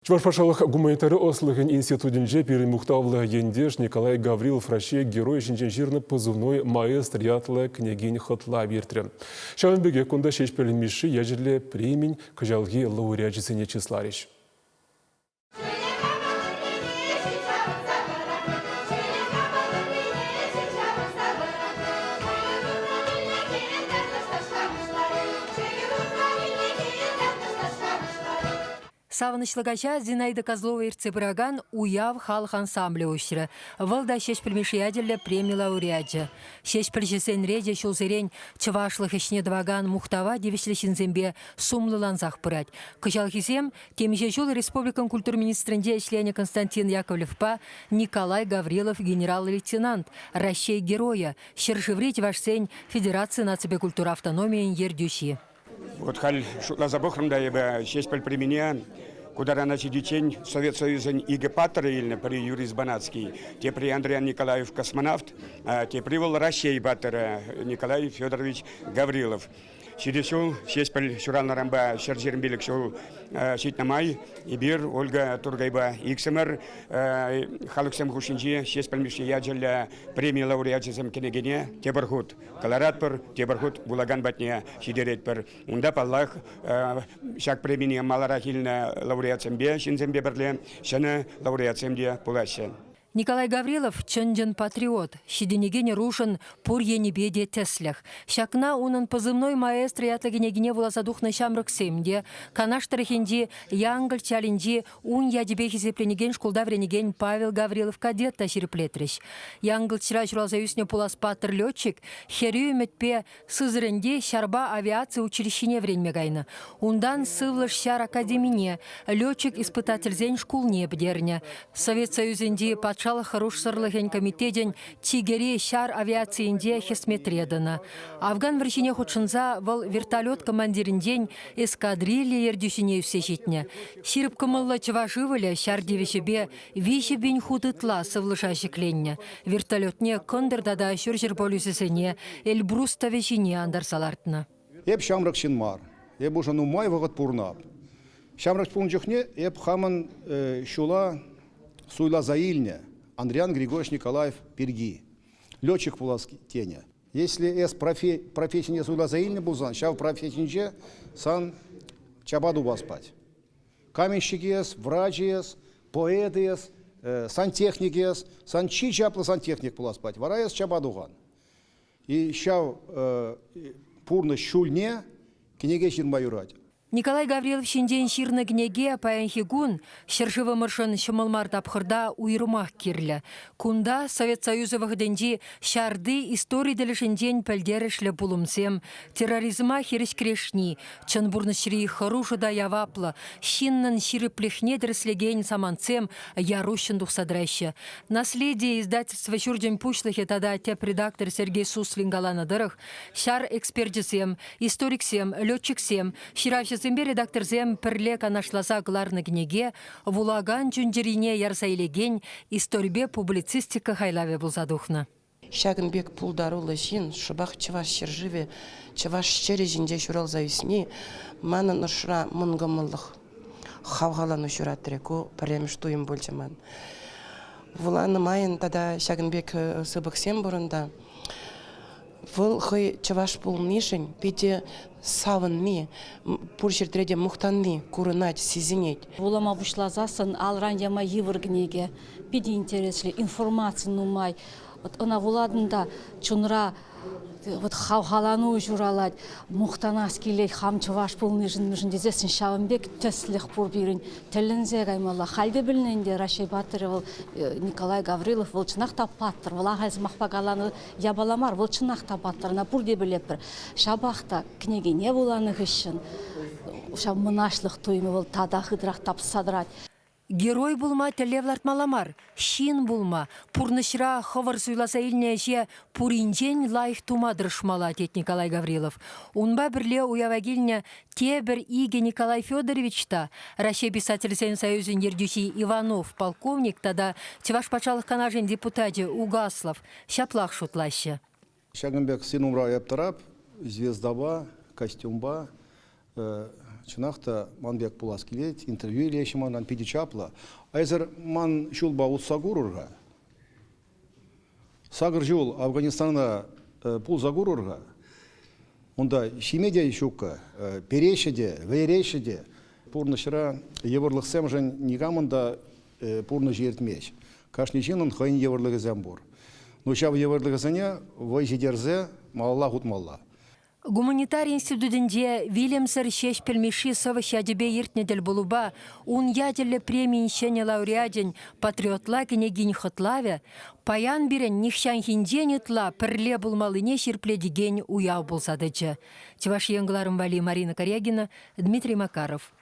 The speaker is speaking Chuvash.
Чӑваш патшалӑх гуманитари ӑслӑхӗн институтӗнче пирӗн мухтавлӑ ентеш Николай Гаврилов Раҫҫей Геройӗ ҫинчен ҫырнӑ «Позывной маэстро» ятлӑ кӗнекен хӑтлав иртрӗ. Ҫавӑн пекех кунта Ҫеҫпӗл Мишши ячӗллӗ премин кӑҫалхи лауреачӗсене чысларӗҫ. Савӑнӑҫлӑ каҫа Зинаида Козлова ертсе пыракан Уяв халӑх ансамблӗ уҫрӗ. Вӑл та Ҫеҫпӗл Мишши ячӗллӗ преми лауреачӗ. Ҫеҫпӗлҫӗсен речӗ ҫулсерен чӑвашлӑх ӗҫне тӑвакан мухтава тивӗҫлӗ ҫынсемпе сумлӑлансах пырать. Кӑҫалхисем темиҫе ҫул республикӑн культура министрӗнче ӗҫленӗ Константин Яковлевпа Николай Гаврилов генерал-лейтенант, Раҫҫей Геройӗ, ҫӗршыври чӑвашсен Федераци наципе культура автономийӗн ертӳҫи. Вот халь шутласа пӑхрӑм та эпӗ Ҫеҫпӗл премине ку тарана ҫитиччен Совет Союзӗн икӗ паттӑрӗ илнӗ. Пӗри Юрий Збанацкий, тепри Андриян Николаев космонавт, тепри вӑл Раҫҫей паттӑрӗ Николай Федорович Гаврилов. Ҫитес ҫул Ҫеҫпӗл ҫуралнӑранпа 125 ҫул ҫитнӗ май эпир Ольга Тургайпа иксӗмӗр халӑхсем хушшинчи Ҫеҫпӗл Мишши ячӗллӗ преми лауреачӗсем кӗнекене тепӗр хут кӑларатпӑр, тепӗр хут вулакан патне ҫитеретпӗр. Унта, паллах, ҫак премине маларах илнӗ лауреатсемпе, ҫынсемпе пӗрле ҫӗнӗ лауреатсем те пулаҫҫӗ. Николай Гаврилов чӑн-чӑн патриот, ҫитӗнекен ӑрушӑн пур енӗпе те тӗслӗх. Ҫакна унӑн «Позывной маэстро» ятлӑ кӗнекине вуласа тухнӑ ҫамрӑксем те, Канаш тӑрӑхӗнчи Янкӑлч ялӗнчи Ун ячӗпе хисепленекен шкулта вӗренекен Павел Гаврилов кадет та ҫирӗплетрӗҫ. Янкӑлчра ҫуралса ӳснӗ пулас паттӑр летчик хӗрӳ ӗмӗтпе Сызраньте ҫарпа авиаци училищине вӗренме кайнӑ. Унтан сывлӑш ҫар академине, летчик-испытательсен шкулне пӗтернӗ. Совет Союзӗнчи патшалӑх хӑрушсӑрлӑхӗн комитечӗн чикӗри ҫар авиацийӗнче хӗсметре тӑнӑ. Афган вӑрҫине хутшӑнса вӑл вертолет командирӗнчен эскадрилья ертӳҫине ӳссе ҫитнӗ. Ҫирӗп кӑмӑллӑ чӑваш ывӑлӗ ҫар тивӗҫӗпе 3000 хут ытла сывлӑша ҫӗкленнӗ. Вертолетне кӑнтӑр тата ҫурҫӗр полюсӗсене Эльбрус тӑвӗ ҫине антарса лартнӑ. Эп ҫамрӑк ҫын мар. Эп уже нумай вӑхӑт пурӑнап. Ҫамрӑк пулнӑ чухне эп хамӑн ҫула суйласа илнӗ Андриян Григорьевич Николаев пирки. Летчик пулас тенӗ. Если эс профессине суйласа илнӗ пулсан, ҫав профессинче сан чапа тупас пать. Каменщик эс, врач эс, поэт эс, сантехник эс, сан чи чаплӑ сантехник пулас пать. Вара эс чапа тухан. И ҫав пурнӑҫ ҫулне кӗнеке ҫырма юрать. Николай Гаврилов ҫинчен ҫырнӑ кӗнеке паянхи кун ҫӗршывӑмӑршӑн ҫӑмӑл мар тапхӑрта уйрӑмах кирлӗ. Кунта Совет Союзӗ вӑхӑтӗнчи ҫарти истори тӗлӗшӗнчен пӗлтерӗшлӗ пулӑмсем, терроризма хирӗҫ кӗрешни, чӑн пурнӑҫри хӑрушӑ та яваплӑ, ҫыннӑн ҫирӗплӗхне тӗрӗслекен самантсем яр-уҫҫӑн тухса тӑраҫҫӗ. «Наследие» издательство ҫурчӗн пуҫлӑхӗ тата тӗп редактор Сергей Суслин каланӑ тӑрӑх, ҫар эксперчӗсем, историксем, летчиксем, ҫыравҫӑсемпе редакторсем пӗрле канашласа кӑларнӑ кӗнеке вулакан чун-чӗрине ярса илекен историпе публицистика хайлавӗ пулса тухнӑ. Ҫакӑн пек пултаруллӑ ҫын шӑпах Чӑваш ҫӗршывӗ, чӑваш ҫӗрӗ ҫинче ҫуралса ӳсни манӑн ӑшра мӑнкӑмӑллӑх, хавхалану ҫуратрӗ. Ку пӗрремӗш туйӑм пулчӗ ман. Вуланӑ майӑн тата ҫакӑн пек сыпӑксем пур унта. Вӑл хӑй чӑваш пулнишӗн питӗ савӑнни, пур ҫӗртре те мухтанни курӑнать, сисӗнет. Вулама пуҫласассӑн алран яма йывӑр кӗнеке. Питӗ интереслӗ, информаци нумай. Вот ӑна вулатӑн та чунра вот хавхалану ҫуралать, мухтанас килет хам чӑваш пулнишӗн тесессӗн ҫавӑн пек тӗслӗх пур пирӗн. Тӗлӗнсе каймалла. Халь те пӗлнӗ ӗнтӗ Раҫҫей паттӑрӗ вӑл Николай Гаврилов, вӑл чӑнах та паттӑр. Вӑл ахаль сӑмахпа каланӑ япала мар, вӑл чӑнах та паттӑр, ӑна пурте пӗлетпӗр. Ҫапах та кӗнекене вуланӑ хыҫҫӑн ҫав мӑнаҫлӑх туйӑмӗ вӑл тата хытӑрах тапса тӑрать. Герой пулма тӗллев лартмалла мар, ҫын пулма, пурнӑҫра хӑвӑр суйласа илнӗ ӗҫе пуринчен лайӑх тума тӑрӑшмалла, тет Николай Гаврилов. Унпа пӗрле уява килнӗ тепӗр икӗ Николай Федорович та, Раҫҫей писательсен союзӗн ертӳҫи Иванов полковник тата Чӑваш Патшалӑх Канашӗн депутачӗ Угаслов, ҫаплах шутлаҫҫӗ. Ҫакӑн пек сын умра эп тӑрап, звездапа, костюмпа. Чӑнах та ман пек пулас килет, интервью илеҫҫӗ манран, питӗ чаплӑ. А эсӗр ман ҫулпа утса курӑр-ха. Сакӑр ҫул Афганистана пулса курӑр-ха. Унта ҫиме те ҫуккӑ, переҫҫӗ те, вӗреҫҫӗ те. Пурнӑҫра йывӑрлӑхсемшӗн никамӑн та пурнӑҫ иртмест. Кашни ҫыннӑн хӑйӗн йывӑрлӑхӗсем пур. Ну ҫав йывӑрлӑхӗсене вӑй ҫитерсе малалла хутмалла. Гуманитари институтӗнче вилӗмсӗр Ҫеҫпӗл Мишши сӑвӑҫ ячӗпе иртнӗ тӗлпулупа ун ячӗллӗ премийӗн ҫӗнӗ лауреачӗн патриотла кӗнекин хӑтлавӗ паян пирӗн нихҫанхинчен ытла пӗрле пулмаллине ҫирӗплетекен уяв пулса тӑчӗ. Чӑваш Ен кӑларӑм валли Марина Карягина, Дмитрий Макаров.